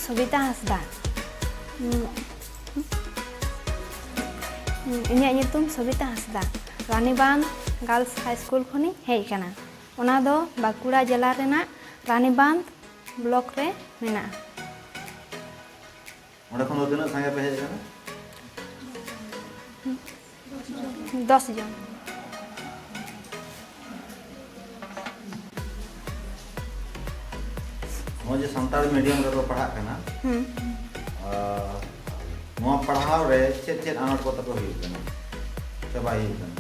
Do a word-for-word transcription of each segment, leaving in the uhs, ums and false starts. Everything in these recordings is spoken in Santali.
ᱥᱚᱵᱤᱛᱟ ᱦᱟᱸᱥᱫᱟ᱾ ᱩᱸ, ᱩᱸ, ᱤᱧᱟᱹᱜ ᱧᱩᱛᱩᱢ ᱥᱚᱵᱤᱛᱟ ᱦᱟᱸᱥᱫᱟ᱾ ᱨᱟᱱᱤᱵᱟᱸᱫᱷ ᱜᱟᱨᱞᱥ ᱦᱟᱭ ᱥᱠᱩᱞ ᱠᱷᱚᱱᱤᱧ ᱦᱮᱡ ᱟᱠᱟᱱᱟ᱾ ᱚᱱᱟ ᱫᱚ ᱵᱟᱸᱠᱩᱲᱟ ᱡᱮᱞᱟ ᱨᱮᱱᱟᱜ ᱨᱟᱱᱤᱵᱟᱸᱫᱷ ᱵᱞᱚᱠ ᱨᱮ ᱢᱮᱱᱟᱜᱼᱟ᱾ ᱚᱸᱰᱮ ᱠᱷᱚᱱ ᱫᱚ ᱛᱤᱱᱟᱹᱜ ᱥᱟᱸᱜᱮ ᱯᱮ ᱦᱮᱡ ᱟᱠᱟᱱᱟ? ᱫᱚᱥ ᱡᱚᱱ᱾ ᱱᱚᱜᱼᱚᱭ ᱡᱮ ᱥᱟᱱᱛᱟᱲᱤ ᱢᱤᱰᱤᱭᱟᱢ ᱨᱮᱯᱮ ᱯᱟᱲᱦᱟᱜ ᱠᱟᱱᱟ, ᱦᱩᱸ᱾ ᱟᱨ ᱱᱚᱣᱟ ᱯᱟᱲᱦᱟᱣ ᱨᱮ ᱪᱮᱫ ᱪᱮᱫ ᱟᱱᱟᱴ ᱠᱚ ᱛᱟᱯᱮ ᱦᱩᱭᱩᱜ ᱠᱟᱱᱟ ᱥᱮ ᱵᱟᱭ ᱦᱩᱭᱩᱜ ᱠᱟᱱᱟ?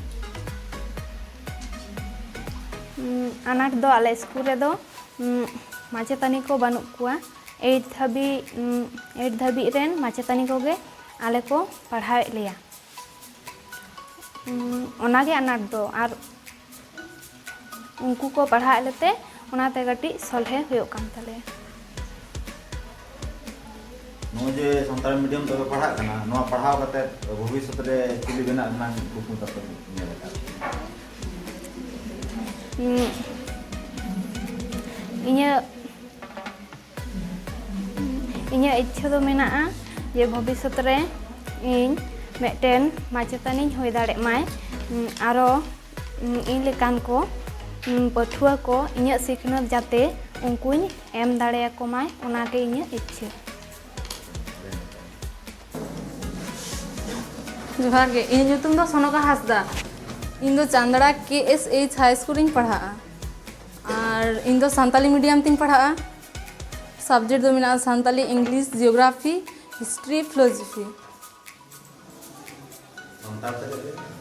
ᱩᱸ, ᱟᱱᱟᱴ ᱫᱚ ᱟᱞᱮ ᱥᱠᱩᱞ ᱨᱮᱫᱚ, ᱩᱸ, ᱢᱟᱪᱮᱛᱟᱹᱱᱤ ᱠᱚ ᱵᱟᱹᱱᱩᱜ ᱠᱚᱣᱟ᱾ ᱮᱭᱤᱴ ᱫᱷᱟᱹᱵᱤᱡ, ᱩᱸ, ᱮᱭᱤᱴ ᱫᱷᱟᱹᱵᱤᱡ ᱨᱮᱱ ᱢᱟᱪᱮᱛᱟᱹᱱᱤ ᱠᱚᱜᱮ ᱟᱞᱮ ᱠᱚ ᱯᱟᱲᱦᱟᱣᱮᱫ ᱞᱮᱭᱟ᱾ ᱩᱸ, ᱚᱱᱟᱜᱮ ᱟᱱᱟᱴ ᱫᱚ᱾ ᱟᱨ ᱩᱱᱠᱩ ᱠᱚ ᱯᱟᱲᱦᱟᱣᱮᱫ ᱞᱮᱛᱮ ᱚᱱᱟᱛᱮ ᱠᱟᱹᱴᱤᱡ ᱥᱚᱞᱦᱮ ᱦᱩᱭᱩᱜ ᱠᱟᱱ ᱛᱟᱞᱮᱭᱟ᱾ ᱱᱚᱜᱼᱚᱭ ᱡᱮ ᱥᱟᱱᱛᱟᱲᱤ ᱢᱤᱰᱤᱭᱟᱢ ᱛᱮᱯᱮ ᱯᱟᱲᱦᱟᱜ ᱠᱟᱱᱟ, ᱱᱚᱣᱟ ᱯᱟᱲᱦᱟᱣ ᱠᱟᱛᱮ ᱵᱷᱚᱵᱤᱥᱥᱚᱛ ᱨᱮ ᱪᱤᱞᱤ ᱵᱮᱱᱟᱜ ᱨᱮᱱᱟᱜ ᱠᱩᱠᱢᱩ ᱛᱟᱯᱮ ᱧᱮᱞ ᱟᱠᱟᱫ? ᱩᱸ, ᱤᱧᱟᱹᱜ, ᱤᱧᱟᱹᱜ ᱤᱪᱪᱷᱟᱹ ᱫᱚ ᱢᱮᱱᱟᱜᱼᱟ ᱡᱮ ᱵᱷᱚᱵᱤᱥᱥᱚᱛ ᱨᱮ ᱤᱧ ᱢᱤᱫᱴᱮᱱ ᱢᱟᱪᱮᱛᱟᱹᱱᱤᱧ ᱦᱩᱭ ᱫᱟᱲᱮᱜ ᱢᱟᱭ᱾ ᱩᱸ, ᱟᱨᱚ, ᱩᱸ, ᱤᱧ ᱞᱮᱠᱟᱱ ᱠᱚ, ᱩᱸ, ᱯᱟᱹᱴᱷᱩᱣᱟᱹ ᱠᱚ ᱤᱧᱟᱹᱜ ᱥᱤᱠᱷᱱᱟᱹᱛ ᱡᱟᱛᱮ ᱩᱱᱠᱩᱧ ᱮᱢ ᱫᱟᱲᱮᱭᱟᱠᱚ ᱢᱟᱭ, ᱚᱱᱟᱜᱮ ᱤᱧᱟᱹᱜ ᱤᱪᱪᱷᱟᱹ᱾ ᱡᱚᱦᱟᱨ ᱜᱮ, ᱤᱧᱟᱹᱜ ᱧᱩᱛᱩᱢ ᱫᱚ ᱥᱚᱱᱚᱠᱟ ᱦᱟᱸᱥᱫᱟ᱾ ᱤᱧ ᱫᱚ ᱪᱟᱸᱫᱽᱲᱟ ᱠᱮ ᱮᱥ ᱮᱭᱤᱪ ᱦᱟᱭ ᱥᱠᱩᱞ ᱨᱤᱧ ᱯᱟᱲᱦᱟᱜᱼᱟ᱾ ᱟᱨ ᱤᱧ ᱫᱚ ᱥᱟᱱᱛᱟᱞᱤ ᱢᱤᱰᱤᱭᱟᱢ ᱛᱤᱧ ᱯᱟᱲᱦᱟᱜᱼᱟ᱾ ᱥᱟᱵᱡᱮᱠᱴ ᱫᱚ ᱢᱮᱱᱟᱜᱼᱟ Santali, English, geography, history, philosophy. Santal ᱛᱮ ᱞᱟᱹᱭ ᱞᱮᱠᱷᱟᱱ?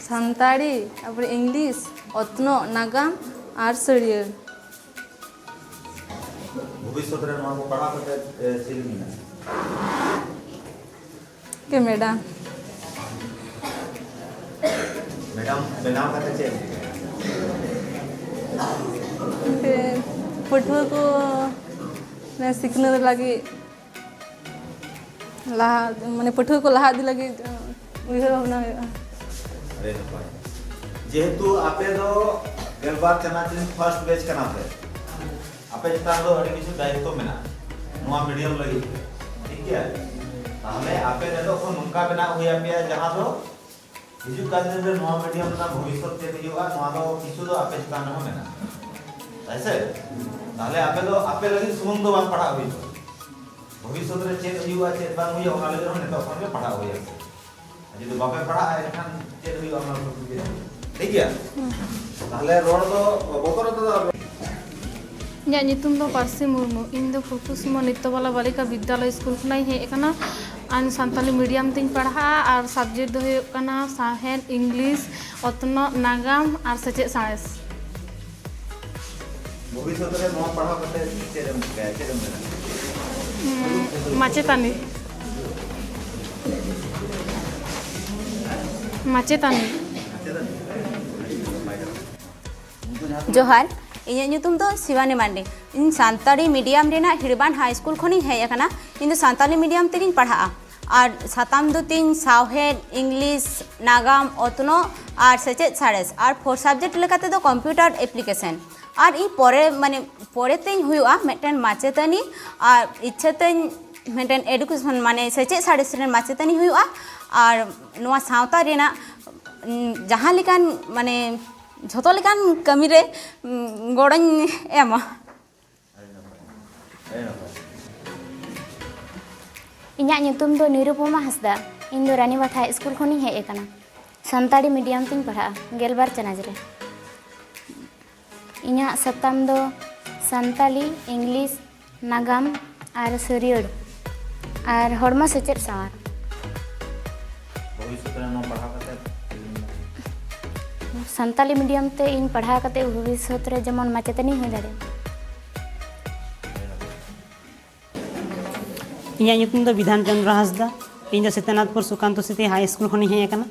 ᱥᱟᱱᱛᱟᱲᱤ, ᱛᱟᱨᱯᱚᱨᱮ ᱤᱝᱞᱤᱥ, ᱚᱛᱱᱚᱜ, ᱱᱟᱜᱟᱢ ᱟᱨ ᱥᱟᱹᱲᱭᱟᱹᱲ᱾ ᱵᱷᱚᱵᱤᱥᱥᱚᱛ ᱨᱮ ᱱᱚᱣᱟ ᱠᱚ ᱯᱟᱲᱦᱟᱣ ᱠᱟᱛᱮ ᱮ, ᱪᱮᱫ ᱢᱮᱱᱟᱜᱼᱟ? ᱠᱮ ᱢᱮᱰᱟᱢ᱾ ᱢᱮᱰᱟᱢ ᱵᱮᱱᱟᱣ ᱠᱟᱛᱮ ᱪᱮᱫ ᱮᱢ ᱪᱤᱠᱟᱹᱭᱟ? ᱯᱟᱹᱴᱷᱩᱣᱟᱹ ᱠᱚ ᱥᱤᱠᱷᱱᱟᱹᱛ ᱞᱟᱹᱜᱤᱫ ᱞᱟᱦᱟ, ᱢᱟᱱᱮ ᱯᱟᱹᱴᱷᱩᱣᱟᱹ ᱠᱚ ᱞᱟᱦᱟ ᱤᱫᱤ ᱞᱟᱹᱜᱤᱫ ᱩᱭᱦᱟᱹᱨ ᱵᱷᱟᱵᱽᱱᱟ ᱦᱩᱭᱩᱜᱼᱟ᱾ ᱟᱹᱰᱤ ᱱᱟᱯᱟᱭ᱾ ᱡᱮᱦᱮᱛᱩ ᱟᱯᱮ ᱫᱚ ᱜᱮᱞᱵᱟᱨ ᱪᱟᱱᱟᱪ ᱨᱮᱱ ᱯᱷᱟᱨᱥᱴ ᱵᱮᱪ ᱠᱟᱱᱟ ᱯᱮ, ᱟᱯᱮ ᱪᱮᱛᱟᱱ ᱫᱚ ᱟᱹᱰᱤ ᱠᱤᱪᱷᱩ ᱫᱟᱭᱤᱛᱛᱚ ᱢᱮᱱᱟᱜᱼᱟ ᱱᱚᱣᱟ ᱢᱤᱰᱤᱭᱟᱢ ᱞᱟᱹᱜᱤᱫ ᱛᱮ, ᱴᱷᱤᱠ ᱜᱮᱭᱟ? ᱛᱟᱦᱞᱮ ᱟᱯᱮ ᱱᱤᱛᱚᱜ ᱠᱷᱚᱱ ᱱᱚᱝᱠᱟ ᱵᱮᱱᱟᱣ ᱦᱩᱭ ᱟᱯᱮᱭᱟ ᱡᱟᱦᱟᱸ ᱫᱚ ᱦᱤᱡᱩᱜ ᱠᱟᱱ ᱫᱤᱱ ᱨᱮ ᱱᱚᱣᱟ ᱢᱤᱰᱤᱭᱟᱢ ᱨᱮᱱᱟᱜ ᱵᱷᱚᱵᱤᱥᱥᱚᱛ ᱪᱮᱫ ᱦᱩᱭᱩᱜᱼᱟ, ᱱᱚᱣᱟ ᱫᱚ ᱠᱤᱪᱷᱩ ᱫᱚ ᱟᱯᱮ ᱪᱮᱛᱟᱱ ᱨᱮᱦᱚᱸ ᱢᱮᱱᱟᱜᱼᱟ, ᱛᱟᱭ ᱥᱮ? ᱛᱟᱦᱞᱮ ᱟᱯᱮ ᱫᱚ ᱟᱯᱮ ᱞᱟᱹᱜᱤᱫ ᱥᱩᱢᱩᱝ ᱫᱚ ᱵᱟᱝ ᱯᱟᱲᱦᱟᱜ ᱦᱩᱭᱩᱜᱼᱟ, ᱵᱷᱚᱵᱤᱥᱥᱚᱛ ᱨᱮ ᱪᱮᱫ ᱦᱩᱭᱩᱜᱼᱟ ᱪᱮᱫ ᱵᱟᱝ ᱦᱩᱭᱩᱜᱼᱟ ᱚᱱᱟ ᱞᱟᱹᱜᱤᱫ ᱦᱚᱸ ᱱᱤᱛᱚᱜ ᱠᱷᱚᱱ ᱜᱮ ᱯᱟᱲᱦᱟᱜ ᱦᱩᱭᱩᱜᱼᱟ᱾ ᱡᱩᱫᱤ ᱵᱟᱯᱮ ᱯᱟᱲᱦᱟᱜᱼᱟ ᱮᱱᱠᱷᱟᱱ ᱪᱮᱫ ᱦᱩᱭᱩᱜᱼᱟ ᱚᱱᱟ ᱠᱚ ᱵᱩᱡᱷᱟᱹᱣ᱾ ᱴᱷᱤᱠ ᱜᱮᱭᱟ? ᱛᱟᱦᱞᱮ ᱨᱚᱲ ᱫᱚ ᱵᱚᱛᱚᱨ ᱟᱛᱮ ᱫᱚ ᱟᱞᱚ᱾ ᱤᱧᱟᱹᱜ ᱧᱩᱛᱩᱢ ᱫᱚ ᱯᱟᱹᱨᱥᱤ ᱢᱩᱨᱢᱩ᱾ ᱤᱧ ᱫᱚ ᱯᱷᱩᱞᱠᱩᱥᱢᱟ ᱱᱤᱛᱛᱚ ᱵᱟᱞᱟ ᱵᱟᱞᱤᱠᱟ ᱵᱤᱫᱽᱭᱟᱞᱚᱭ ᱥᱠᱩᱞ ᱠᱷᱚᱱᱟᱜ ᱤᱧ ᱦᱮᱡ ᱟᱠᱟᱱᱟ᱾ ᱟᱨ ᱥᱟᱱᱛᱟᱞᱤ ᱢᱤᱰᱤᱭᱟᱢ ᱛᱤᱧ ᱯᱟᱲᱦᱟᱜᱼᱟ ᱟᱨ ᱥᱟᱵᱡᱮᱠᱴ ᱫᱚ ᱦᱩᱭᱩᱜ ᱠᱟᱱᱟ ᱥᱟᱶᱦᱮᱫ, ᱤᱝᱞᱤᱥ, ᱚᱛᱱᱚᱜ, ᱱᱟᱜᱟᱢ ᱟᱨ ᱥᱮᱪᱮᱫ ᱥᱟᱬᱮᱥ᱾ ᱵᱷᱚᱵᱤᱥᱥᱚᱛ ᱨᱮ ᱱᱚᱣᱟ ᱯᱟᱲᱦᱟᱣ ᱠᱟᱛᱮ ᱪᱮᱫ ᱮᱢ ᱪᱤᱠᱟᱹᱭᱟ, ᱪᱮᱫ ᱮᱢ ᱢᱮᱱᱟ? ᱩᱸ, ᱢᱟᱪᱮᱛᱟᱹᱱᱤ᱾ ᱢᱟᱪᱮᱛᱟᱹᱱᱤ᱾ ᱡᱚᱦᱟᱨ, ᱤᱧᱟᱹᱜ ᱧᱩᱛᱩᱢ ᱫᱚ ᱥᱤᱵᱟᱱᱤ ᱢᱟᱱᱰᱤ᱾ ᱤᱧ ᱥᱟᱱᱛᱟᱲᱤ ᱢᱤᱰᱤᱭᱟᱢ ᱨᱮᱱᱟᱜ ᱦᱤᱲᱵᱟᱱ ᱦᱟᱭ ᱥᱠᱩᱞ ᱠᱷᱚᱱᱤᱧ ᱦᱮᱡ ᱟᱠᱟᱱᱟ᱾ ᱤᱧ ᱫᱚ ᱥᱟᱱᱛᱟᱲᱤ ᱢᱤᱰᱤᱭᱟᱢ ᱛᱮᱜᱤᱧ ᱯᱟᱲᱦᱟᱜᱼᱟ᱾ ᱟᱨ ᱥᱟᱛᱟᱢ ᱫᱚ ᱛᱤᱧ ᱥᱟᱶᱦᱮᱫ, ᱤᱝᱞᱤᱥ, ᱱᱟᱜᱟᱢ, ᱚᱛᱱᱚᱜ ᱟᱨ ᱥᱮᱪᱮᱫ ᱥᱟᱬᱮᱥ᱾ ᱟᱨ ᱯᱷᱳᱨ ᱥᱟᱵᱡᱮᱠᱴ ᱞᱮᱠᱟ ᱛᱮᱫᱚ ᱠᱚᱢᱯᱤᱭᱩᱴᱟᱨ ᱮᱯᱞᱤᱠᱮᱥᱚᱱ᱾ ᱟᱨ ᱤᱧ ᱯᱚᱨᱮ, ᱢᱟᱱᱮ, ᱯᱚᱨᱮ ᱛᱤᱧ ᱦᱩᱭᱩᱜᱼᱟ ᱢᱤᱫᱴᱮᱱ ᱢᱟᱪᱮᱛᱟᱹᱱᱤ᱾ ᱟᱨ ᱤᱪᱪᱷᱟᱹ ᱛᱤᱧ ᱢᱤᱫᱴᱮᱱ ᱮᱰᱩᱠᱮᱥᱚᱱ, ᱢᱟᱱᱮ, ᱥᱮᱪᱮᱫ ᱥᱟᱬᱮᱥ ᱨᱮᱱ ᱢᱟᱪᱮᱛᱟᱹᱱᱤ ᱦᱩᱭᱩᱜᱼᱟ᱾ ᱟᱨ ᱱᱚᱣᱟ ᱥᱟᱶᱛᱟ ᱨᱮᱱᱟᱜ, ᱩᱸ, ᱡᱟᱦᱟᱸ ᱞᱮᱠᱟᱱ, ᱢᱟᱱᱮ, ᱡᱷᱚᱛᱚ ᱞᱮᱠᱟᱱ ᱠᱟᱹᱢᱤ ᱨᱮ, ᱩᱸ, ᱜᱚᱲᱚᱧ ᱮᱢᱟ᱾ ᱤᱧᱟᱹᱜ ᱧᱩᱛᱩᱢ ᱫᱚ ᱱᱤᱨᱩᱯᱚᱢᱟ ᱦᱟᱸᱥᱫᱟ᱾ ᱤᱧ ᱫᱚ ᱨᱟᱱᱤᱵᱟᱸᱫᱷ ᱦᱟᱭ ᱥᱠᱩᱞ ᱠᱷᱚᱱᱤᱧ ᱦᱮᱡ ᱟᱠᱟᱱᱟ᱾ ᱥᱟᱱᱛᱟᱲᱤ ᱢᱤᱰᱤᱭᱟᱢ ᱛᱤᱧ ᱯᱟᱲᱦᱟᱜᱼᱟ, ᱜᱮᱞᱵᱟᱨ ᱪᱟᱱᱟᱪ ᱨᱮ᱾ ᱤᱧᱟᱹᱜ ᱥᱟᱛᱟᱢ ᱫᱚ ᱥᱟᱱᱛᱟᱞᱤ, ᱤᱝᱞᱤᱥ, ᱱᱟᱜᱟᱢ ᱟᱨ ᱥᱟᱹᱨᱭᱟᱹᱲ ᱟᱨ ᱦᱚᱲᱢᱚ ᱥᱮᱪᱮᱫ ᱥᱟᱶᱟᱨ᱾ ᱵᱷᱚᱵᱤᱥᱥᱚᱛ ᱨᱮ ᱱᱚᱣᱟ ᱯᱟᱲᱦᱟᱣ ᱠᱟᱛᱮ ᱥᱟᱱᱛᱟᱞᱤ ᱢᱤᱰᱤᱭᱟᱢ ᱛᱮ ᱤᱧ ᱯᱟᱲᱦᱟᱣ ᱠᱟᱛᱮ ᱵᱷᱚᱵᱤᱥᱥᱚᱛ ᱨᱮ ᱡᱮᱢᱚᱱ ᱢᱟᱪᱮᱛᱟᱹᱱᱤᱧ ᱦᱩᱭ ᱫᱟᱲᱮᱭᱟᱜ᱾ ᱤᱧᱟᱹᱜ ᱧᱩᱛᱩᱢ ᱫᱚ ᱵᱤᱫᱷᱟᱱ ᱪᱚᱸᱫᱽᱨᱚ ᱦᱟᱸᱥᱫᱟ᱾ ᱤᱧ ᱫᱚ ᱥᱤᱛᱟᱱᱟᱛᱷᱯᱩᱨ ᱥᱩᱠᱟᱱᱛᱚ ᱥᱤᱛᱤ ᱦᱟᱭ ᱥᱠᱩᱞ ᱠᱷᱚᱱᱤᱧ ᱦᱮᱡ ᱟᱠᱟᱱᱟ᱾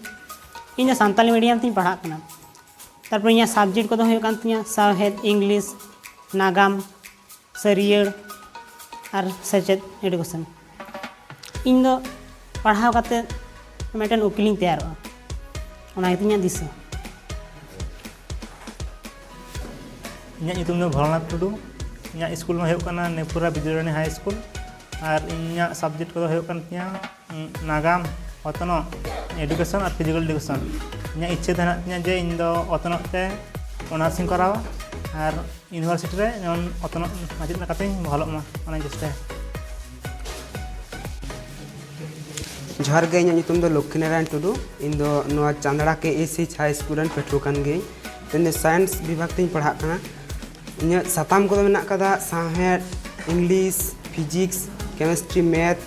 ᱤᱧ ᱫᱚ ᱥᱟᱱᱛᱟᱞᱤ ᱢᱤᱰᱤᱭᱟᱢ ᱛᱤᱧ ᱯᱟᱲᱦᱟᱜ ᱠᱟᱱᱟ᱾ ᱛᱟᱨᱯᱚᱨᱮ ᱤᱧᱟᱹᱜ ᱥᱟᱵᱽᱡᱮᱠᱴ ᱠᱚᱫᱚ ᱦᱩᱭᱩᱜ ᱠᱟᱱ ᱛᱤᱧᱟᱹ ᱥᱟᱶᱦᱮᱫ, ᱤᱝᱞᱤᱥ, ᱱᱟᱜᱟᱢ, ᱥᱟᱹᱨᱭᱟᱹᱲ ᱟᱨ ᱥᱮᱪᱮᱫ, ᱮᱰᱩᱠᱮᱥᱚᱱ᱾ ᱤᱧ ᱫᱚ ᱯᱟᱲᱦᱟᱣ ᱠᱟᱛᱮ ᱢᱤᱫᱴᱮᱱ ᱩᱠᱤᱞᱤᱧ ᱛᱮᱭᱟᱨᱚᱜᱼᱟ, ᱚᱱᱟ ᱜᱮᱛᱤᱧ ᱤᱧᱟᱹᱜ ᱫᱤᱥᱟᱹ᱾ ᱤᱧᱟᱹᱜ ᱧᱩᱛᱩᱢ ᱫᱚ ᱵᱷᱳᱞᱟᱱᱟᱛᱷ ᱴᱩᱰᱩ᱾ ᱤᱧᱟᱹᱜ ᱥᱠᱩᱞ ᱢᱟ ᱦᱩᱭᱩᱜ ᱠᱟᱱᱟ ᱱᱮᱯᱩᱨᱟ ᱵᱤᱫᱽᱭᱟᱨᱟᱱᱤ ᱦᱟᱭ ᱥᱠᱩᱞ, ᱟᱨ ᱤᱧᱟᱹᱜ ᱥᱟᱵᱽᱡᱮᱠᱴ ᱠᱚᱫᱚ ᱦᱩᱭᱩᱜ ᱠᱟᱱ ᱛᱤᱧᱟᱹ, ᱩᱸ, ᱱᱟᱜᱟᱢ, ᱚᱛᱱᱚᱜ, ᱮᱰᱩᱠᱮᱥᱚᱱ ᱟᱨ ᱯᱷᱤᱡᱤᱠᱮᱞ ᱮᱰᱩᱠᱮᱥᱚᱱ᱾ ᱤᱧᱟᱹᱜ ᱤᱪᱪᱷᱟᱹ ᱫᱚ ᱦᱮᱱᱟᱜ ᱛᱤᱧᱟᱹ ᱡᱮ ᱤᱧ ᱫᱚ ᱚᱛᱱᱚᱜ ᱛᱮ ᱚᱱᱟᱨᱥ ᱤᱧ ᱠᱚᱨᱟᱣᱟ ᱟᱨ ᱤᱭᱩᱱᱤᱵᱷᱟᱨᱥᱤᱴᱤ ᱨᱮ ᱡᱮᱢᱚᱱ ᱚᱛᱱᱚᱜ ᱢᱟᱪᱮᱫ ᱞᱮᱠᱟᱛᱤᱧ ᱵᱚᱦᱟᱞᱚᱜ ᱢᱟ, ᱚᱱᱟᱧ ᱪᱮᱥᱴᱟᱭᱟ᱾ ᱡᱚᱦᱟᱨ ᱜᱮ, ᱤᱧᱟᱹᱜ ᱧᱩᱛᱩᱢ ᱫᱚ ᱞᱚᱠᱠᱷᱤ ᱱᱟᱨᱟᱭᱚᱱ ᱴᱩᱰᱩ᱾ ᱤᱧ ᱫᱚ ᱱᱚᱣᱟ ᱪᱟᱸᱫᱽᱲᱟ ᱠᱮ ᱮᱭᱤᱪ ᱮᱭᱤᱪ ᱦᱟᱭ ᱥᱠᱩᱞ ᱨᱮᱱ ᱯᱟᱹᱴᱷᱩᱣᱟᱹ ᱠᱟᱱ ᱜᱤᱭᱟᱹᱧ᱾ ᱤᱧ ᱫᱚ ᱥᱟᱭᱮᱱᱥ ᱵᱤᱵᱷᱟᱜᱽ ᱛᱤᱧ ᱯᱟᱲᱦᱟᱜ ᱠᱟᱱᱟ᱾ ᱤᱧᱟᱹᱜ ᱥᱟᱛᱟᱢ ᱠᱚᱫᱚ ᱢᱮᱱᱟᱜ ᱠᱟᱫᱟ ᱥᱟᱶᱦᱮᱫ, English, physics, chemistry, math,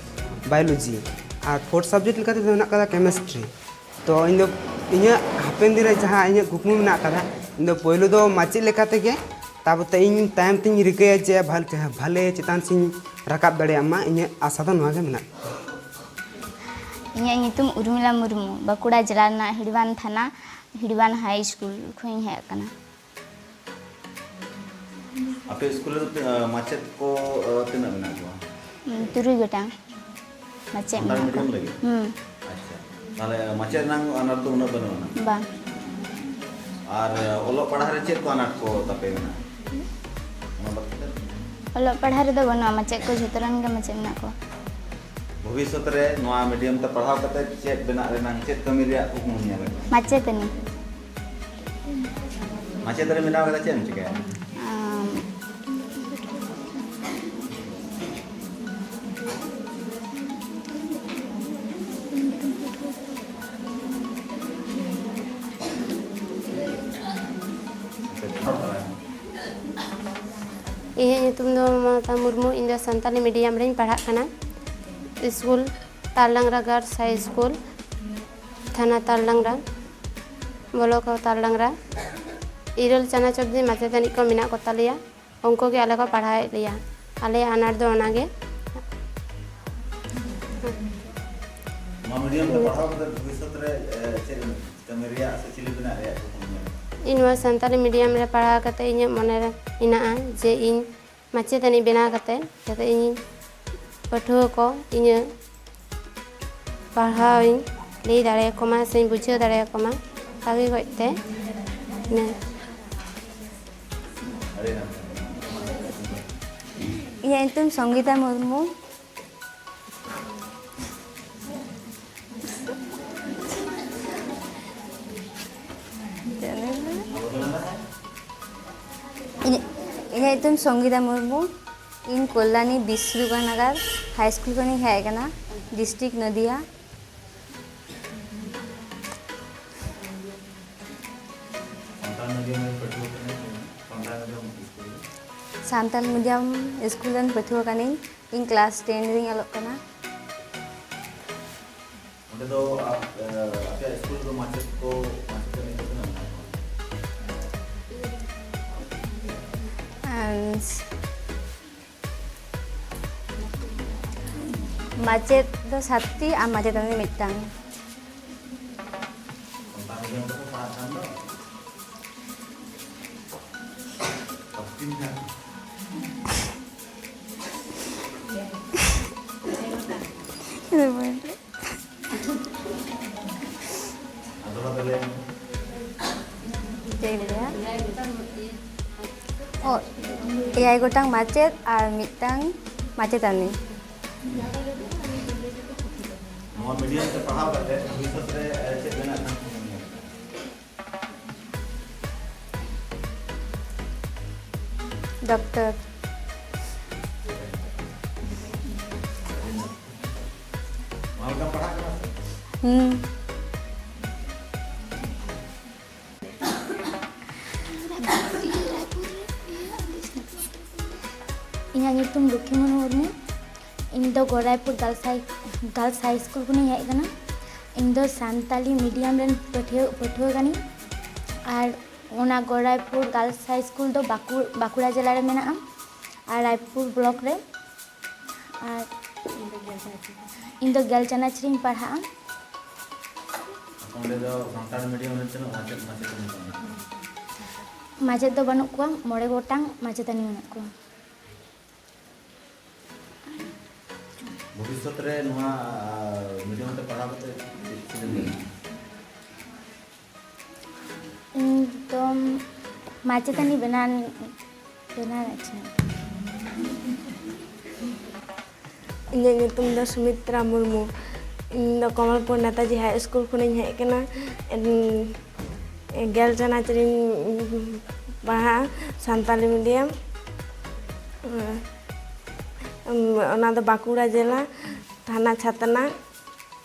biology. ᱟᱨ ᱯᱷᱳᱨᱛᱷ ᱥᱟᱵᱽᱡᱮᱠᱴ ᱞᱮᱠᱟ ᱛᱮᱫᱚ ᱢᱮᱱᱟᱜ ᱠᱟᱫᱟ ᱠᱮᱢᱮᱥᱴᱨᱤ᱾ ᱛᱚ ᱤᱧ ᱫᱚ ᱤᱧᱟᱹᱜ ᱦᱟᱯᱮᱱ ᱫᱤᱱ ᱨᱮ ᱡᱟᱦᱟᱸ ᱤᱧᱟᱹᱜ ᱠᱩᱠᱢᱩ ᱢᱮᱱᱟᱜ ᱠᱟᱫᱟ, ᱤᱧ ᱫᱚ ᱯᱳᱭᱞᱳ ᱫᱚ ᱢᱟᱪᱮᱫ ᱞᱮᱠᱟ ᱛᱮᱜᱮ, ᱛᱟᱯᱚᱛᱮ ᱤᱧ ᱛᱟᱭᱚᱢ ᱛᱤᱧ ᱨᱤᱠᱟᱹᱭᱟ ᱡᱮ ᱵᱷᱟᱞ-, ᱵᱷᱟᱞᱮ ᱪᱮᱛᱟᱱ ᱥᱮᱫ ᱤᱧ ᱨᱟᱠᱟᱵ ᱫᱟᱲᱮᱭᱟᱜ ᱢᱟ᱾ ᱤᱧᱟᱹᱜ ᱟᱥᱟ ᱫᱚ ᱱᱚᱣᱟ ᱜᱮ ᱢᱮᱱᱟᱜ᱾ ᱤᱧᱟᱹᱜ ᱧᱩᱛᱩᱢ ᱩᱨᱢᱤᱞᱟ ᱢᱩᱨᱢᱩ, ᱵᱟᱸᱠᱩᱲᱟ ᱡᱮᱞᱟ ᱨᱮᱱᱟᱜ ᱦᱤᱲᱵᱟᱱ ᱛᱷᱟᱱᱟ, ᱦᱤᱲᱵᱟᱱ ᱦᱟᱭ ᱥᱠᱩᱞ ᱠᱷᱚᱱᱤᱧ ᱦᱮᱡ ᱟᱠᱟᱱᱟ᱾ ᱟᱯᱮ ᱥᱠᱩᱞ ᱨᱮᱫᱚ ᱛᱤ-, ᱟᱸ, ᱢᱟᱪᱮᱫ ᱠᱚ, ᱟᱸ, ᱛᱤᱱᱟᱹᱜ ᱢᱮᱱᱟᱜ ᱠᱚᱣᱟ? ᱩᱸ, ᱛᱩᱨᱩᱭ ᱜᱚᱴᱟᱝ ᱢᱟᱪᱮᱫ ᱥᱟᱱᱛᱟᱲᱤ ᱢᱮᱱᱟᱜ ᱠᱚᱣᱟ᱾ ᱢᱤᱰᱤᱭᱟᱢ ᱞᱟᱹᱜᱤᱫ? ᱦᱩᱸ᱾ ᱟᱪᱪᱷᱟ, ᱛᱟᱦᱞᱮ ᱢᱟᱪᱮᱫ ᱨᱮᱱᱟᱜ ᱟᱱᱟᱴ ᱫᱚ ᱩᱱᱟᱹᱜ ᱵᱟᱹᱱᱩᱜ ᱟᱱᱟ? ᱵᱟᱝ᱾ ᱟᱨ, ᱟᱸ, ᱚᱞᱚᱜ ᱯᱟᱲᱦᱟᱜ ᱨᱮ ᱪᱮᱫ ᱠᱚ ᱟᱱᱟᱴ ᱠᱚ ᱛᱟᱯᱮ ᱢᱮᱱᱟᱜᱼᱟ? ᱚᱱᱟ ᱵᱟᱫ ᱠᱟᱛᱮ? ᱚᱞᱚᱜ ᱯᱟᱲᱦᱟᱜ ᱨᱮᱫᱚ ᱵᱟᱹᱱᱩᱜᱼᱟ, ᱢᱟᱪᱮᱫ ᱠᱚ ᱡᱷᱚᱛᱚ ᱨᱮᱱ ᱜᱮ ᱢᱟᱪᱮᱫ ᱢᱮᱱᱟᱜ ᱠᱚᱣᱟ᱾ ᱵᱷᱚᱵᱤᱥᱥᱚᱛ ᱨᱮ ᱱᱚᱣᱟ ᱢᱤᱰᱤᱭᱟᱢ ᱛᱮ ᱯᱟᱲᱦᱟᱣ ᱠᱟᱛᱮ ᱪᱮᱫ ᱵᱮᱱᱟᱜ ᱨᱮᱱᱟᱜ, ᱪᱮᱫ ᱠᱟᱹᱢᱤ ᱨᱮᱭᱟᱜ ᱠᱩᱠᱢᱩᱢ ᱧᱮᱞ ᱟᱠᱟᱫᱟ? ᱢᱟᱪᱮᱛᱟᱹᱱᱤ᱾ ᱢᱟᱪᱮᱛᱟᱹᱱᱤ ᱵᱮᱱᱟᱣ ᱠᱟᱛᱮ ᱪᱮᱫ ᱮᱢ ᱪᱤᱠᱟᱹᱭᱟ? ᱟᱢ, ᱤᱧᱟᱹᱜ ᱧᱩᱛᱩᱢ ᱫᱚ ᱢᱚᱢᱚᱛᱟ ᱢᱩᱨᱢᱩ᱾ ᱤᱧ ᱫᱚ ᱥᱟᱱᱛᱟᱞᱤ ᱢᱤᱰᱤᱭᱟᱢ ᱨᱤᱧ ᱯᱟᱲᱦᱟᱜ ᱠᱟᱱᱟ, ᱥᱠᱩᱞ ᱛᱟᱞᱰᱟᱝᱨᱟ ᱜᱟᱨᱞᱥ ᱦᱟᱭ ᱥᱠᱩᱞ, ᱛᱷᱟᱱᱟ ᱛᱟᱞᱰᱟᱝᱨᱟ, ᱵᱞᱚᱠ ᱦᱚᱸ ᱛᱟᱞᱰᱟᱝᱨᱟ᱾ ᱤᱨᱟᱹᱞ ᱪᱟᱱᱟᱪ ᱚᱵᱫᱤ ᱢᱟᱪᱮᱛᱟᱹᱱᱤ ᱠᱚ ᱢᱮᱱᱟᱜ ᱠᱚᱛᱟᱞᱮᱭᱟ, ᱩᱱᱠᱩ ᱜᱮ ᱟᱞᱮ ᱠᱚ ᱯᱟᱲᱦᱟᱣᱮᱫ ᱞᱮᱭᱟ᱾ ᱟᱞᱮᱭᱟᱜ ᱟᱱᱟᱴ ᱫᱚ ᱚᱱᱟᱜᱮ᱾ ᱱᱚᱣᱟ ᱢᱤᱰᱤᱭᱟᱢ ᱛᱮ ᱯᱟᱲᱦᱟᱣ ᱠᱟᱛᱮ ᱵᱷᱚᱵᱤᱥᱥᱚᱛ ᱨᱮ, ᱮ, ᱪᱮᱫ ᱮᱢ ᱠᱟᱹᱢᱤ ᱨᱮᱭᱟᱜ ᱥᱮ ᱪᱤᱞᱤ ᱵᱮᱱᱟᱜ ᱨᱮᱭᱟᱜ ᱠᱩᱠᱢᱩ ᱢᱮᱱᱟᱜᱼᱟ? ᱤᱧ ᱱᱚᱣᱟ ᱥᱟᱱᱛᱟᱞᱤ ᱢᱤᱰᱤᱭᱟᱢ ᱨᱮ ᱯᱟᱲᱦᱟᱣ ᱠᱟᱛᱮ ᱤᱧᱟᱹᱜ ᱢᱚᱱᱮ ᱨᱮ ᱢᱮᱱᱟᱜᱼᱟ ᱡᱮ ᱤᱧ ᱢᱟᱪᱮᱛᱟᱹᱱᱤ ᱵᱮᱱᱟᱣ ᱠᱟᱛᱮ ᱡᱟᱛᱮ ᱤᱧ ᱯᱟᱹᱴᱷᱩᱣᱟᱹ ᱠᱚ ᱤᱧᱟᱹᱜ ᱯᱟᱲᱦᱟᱣ ᱤᱧ ᱞᱟᱹᱭ ᱫᱟᱲᱮᱭᱟᱠᱚ ᱢᱟ ᱥᱮᱧ ᱵᱩᱡᱷᱟᱹᱣ ᱫᱟᱲᱮᱭᱟᱠᱚ ᱢᱟ, ᱵᱷᱟᱜᱮ ᱚᱠᱚᱡ ᱛᱮ᱾ ᱤᱱᱟᱹ᱾ ᱟᱹᱰᱤ ᱱᱟᱯᱟᱭ᱾ ᱤᱧᱟᱹᱜ ᱧᱩᱛᱩᱢ ᱥᱚᱝᱜᱤᱛᱟ ᱢᱩᱨᱢᱩ᱾ ᱤᱧᱟᱹᱜ, ᱤᱧᱟᱹᱜ ᱧᱩᱛᱩᱢ ᱥᱚᱝᱜᱤᱛᱟ ᱢᱩᱨᱢᱩ᱾ ᱤᱧ ᱠᱚᱞᱞᱟᱱᱤ ᱵᱤᱥᱱᱩᱜᱚᱨ ᱱᱟᱜᱟᱨ ᱦᱟᱭ ᱥᱠᱩᱞ ᱠᱷᱚᱱᱤᱧ ᱦᱮᱡ ᱟᱠᱟᱱᱟ, ᱰᱤᱥᱴᱨᱤᱠᱴ ᱱᱚᱫᱤᱭᱟ᱾ ᱥᱟᱱᱛᱟᱲ ᱢᱤᱰᱤᱭᱟᱢ ᱨᱮᱱ ᱯᱟᱹᱴᱷᱩᱣᱟᱹ ᱠᱟᱱᱟᱭ, ᱥᱟᱱᱛᱟᱲ ᱢᱤᱰᱤᱭᱟᱢ ᱥᱠᱩᱞ ᱨᱮ᱾ ᱥᱟᱱᱛᱟᱲ ᱢᱤᱰᱤᱭᱟᱢ ᱥᱠᱩᱞ ᱨᱮᱱ ᱯᱟᱹᱴᱷᱩᱣᱟᱹ ᱠᱟᱹᱱᱟᱹᱧ᱾ ᱤᱧ ᱠᱞᱟᱥ ᱴᱮᱱ ᱨᱤᱧ ᱚᱞᱚᱜ ᱠᱟᱱᱟ᱾ ᱚᱸᱰᱮ ᱫᱚ ᱟᱯ-, ᱮ, ᱟᱯᱮᱭᱟᱜ ᱥᱠᱩᱞ ᱨᱮᱫᱚ ᱢᱟᱪᱮᱫ ᱠᱚ, ᱢᱟᱪᱮᱛᱟᱹᱱᱤ ᱠᱚ ᱛᱤᱱᱟᱹᱜ ᱢᱮᱱᱟᱜ ᱠᱚᱣᱟ? ᱟᱢ, ᱢᱟᱪᱮᱫ ᱫᱚ ᱥᱟᱛᱴᱤ ᱟᱨ ᱢᱟᱪᱮᱛᱟᱹᱱᱤ ᱢᱤᱫᱴᱟᱝ᱾ ᱥᱟᱱᱛᱟᱲ ᱢᱤᱰᱤᱭᱟᱢ ᱛᱮᱠᱚ ᱯᱟᱲᱦᱟᱜ ᱠᱟᱱ ᱫᱚ᱾ ᱥᱟᱛᱴᱤ ᱢᱮᱱᱟᱜ ᱠᱚᱣᱟ᱾ ᱟᱫᱚ ᱛᱟᱦᱞᱮ ᱪᱮᱫ ᱤᱧ ᱞᱟᱹᱭᱟ? ᱚ, ᱮᱭᱟᱭ ᱜᱚᱴᱟᱝ ᱢᱟᱪᱮᱫ ᱟᱨ ᱢᱤᱫᱴᱟᱝ ᱢᱟᱪᱮᱛᱟᱹᱱᱤ᱾ ᱱᱚᱣᱟ ᱢᱤᱰᱤᱭᱟᱢ ᱛᱮ ᱯᱟᱲᱦᱟᱣ ᱠᱟᱛᱮ ᱵᱷᱚᱵᱤᱥᱥᱚᱛ ᱨᱮ, ᱮ, ᱪᱮᱫ ᱵᱮᱱᱟᱜ ᱥᱟᱱᱟ ᱠᱟᱱᱟ? ᱰᱚᱠᱴᱚᱨ᱾ ᱱᱚᱣᱟ ᱞᱮᱠᱟᱢ ᱯᱟᱲᱦᱟᱜ ᱠᱟᱱᱟ ᱥᱮ? ᱦᱩᱸ᱾ ᱤᱧᱟᱹᱜ ᱧᱩᱛᱩᱢ ᱞᱚᱠᱠᱷᱤᱢᱚᱱᱤ ᱢᱩᱨᱢᱩ᱾ ᱤᱧ ᱫᱚ ᱜᱚᱨᱟᱭᱯᱩᱨ ᱜᱟᱨᱞᱥ ᱦᱟᱭ, ᱜᱟᱨᱞᱥ ᱦᱟᱭ ᱥᱠᱩᱞ ᱠᱷᱚᱱᱤᱧ ᱦᱮᱡ ᱟᱠᱟᱱᱟ᱾ ᱤᱧ ᱫᱚ ᱥᱟᱱᱛᱟᱞᱤ ᱢᱤᱰᱤᱭᱟᱢ ᱨᱮᱱ ᱯᱟᱹᱴᱷᱩᱣᱟᱹ, ᱯᱟᱹᱴᱷᱩᱣᱟᱹ ᱠᱟᱹᱱᱟᱹᱧ᱾ ᱟᱨ ᱚᱱᱟ ᱜᱚᱨᱟᱭᱯᱩᱨ ᱜᱟᱨᱞᱥ ᱦᱟᱭ ᱥᱠᱩᱞ ᱫᱚ ᱵᱟᱸᱠᱩ-, ᱵᱟᱸᱠᱩᱲᱟ ᱡᱮᱞᱟ ᱨᱮ ᱢᱮᱱᱟᱜᱼᱟ ᱟᱨ ᱨᱟᱭᱯᱩᱨ ᱵᱞᱚᱠ ᱨᱮ᱾ ᱟᱨ ᱤᱧ ᱫᱚ ᱜᱮᱞ ᱪᱟᱱᱟᱪ ᱨᱤᱧ ᱯᱟᱲᱦᱟᱜᱼᱟ᱾ ᱚᱸᱰᱮ ᱫᱚ ᱥᱟᱱᱛᱟᱲ ᱢᱤᱰᱤᱭᱟᱢ ᱨᱮ ᱛᱤᱱᱟᱹᱜ ᱢᱟᱪᱮᱫ ᱢᱟᱪᱮᱛᱟᱹᱱᱤ ᱠᱚ ᱢᱮᱱᱟᱜ ᱠᱚᱣᱟ? ᱢᱟᱪᱮᱫ ᱫᱚ ᱵᱟᱹᱱᱩᱜ ᱠᱚᱣᱟ, ᱢᱚᱬᱮ ᱜᱚᱴᱟᱝ ᱢᱟᱪᱮᱛᱟᱹᱱᱤ ᱢᱮᱱᱟᱜ ᱠᱚᱣᱟ᱾ ᱵᱷᱚᱵᱤᱥᱥᱚᱛ ᱨᱮ ᱱᱚᱣᱟ, ᱟ, ᱢᱤᱰᱤᱭᱟᱢ ᱛᱮ ᱯᱟᱲᱦᱟᱣ ᱠᱟᱛᱮ ᱪᱮᱫ ᱪᱤᱠᱟᱹ ᱞᱟᱹᱜᱤᱫ? ᱤᱧ ᱫᱚ ᱢᱟᱪᱮᱛᱟᱹᱱᱤ ᱵᱮᱱᱟᱣ, ᱵᱮᱱᱟᱣ ᱤᱪᱪᱷᱟᱹ ᱢᱮᱱᱟᱜ ᱛᱤᱧᱟ᱾ ᱤᱧᱟᱹᱜ ᱧᱩᱛᱩᱢ ᱫᱚ ᱥᱩᱢᱤᱛᱨᱟ ᱢᱩᱨᱢᱩ᱾ ᱤᱧ ᱫᱚ ᱠᱚᱢᱚᱞᱯᱩᱨ ᱱᱮᱛᱟᱡᱤ ᱦᱟᱭ ᱥᱠᱩᱞ ᱠᱷᱚᱱᱤᱧ ᱦᱮᱡ ᱟᱠᱟᱱᱟ᱾ ᱮᱱ-, ᱜᱮᱞ ᱪᱟᱱᱟᱪ ᱨᱤᱧ ᱯᱟᱲᱦᱟᱜᱼᱟ, ᱥᱟᱱᱛᱟᱞᱤ ᱢᱤᱰᱤᱭᱟᱢ᱾ ᱚᱱᱟ ᱫᱚ ᱵᱟᱸᱠᱩᱲᱟ ᱡᱮᱞᱟ, ᱛᱷᱟᱱᱟ ᱪᱷᱟᱛᱱᱟ,